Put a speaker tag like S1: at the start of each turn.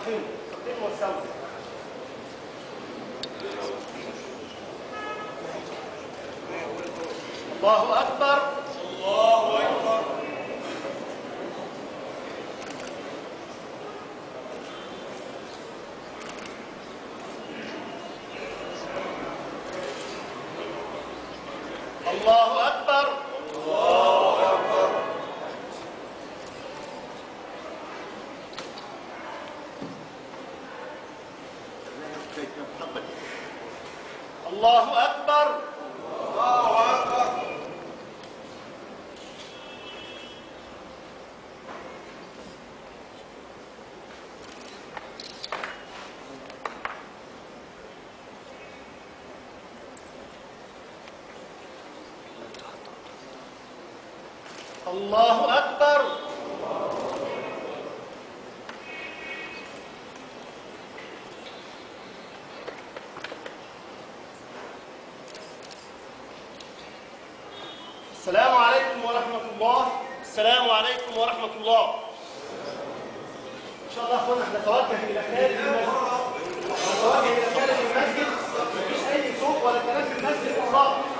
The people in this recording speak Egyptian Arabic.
S1: استقيموا استقيموا واستووا. الله أكبر.
S2: الله أكبر.
S1: الله أكبر.
S2: الله أكبر.
S1: الله أكبر.
S2: الله أكبر.
S1: الله أكبر. السلام عليكم ورحمة الله. السلام عليكم ورحمة الله. إن شاء الله أخوانا هنتوجه إلى خارج المسجد. هنتوجه إلى خارج المسجد، مفيش أي صوت ولا كلام في المسجد إطلاقا.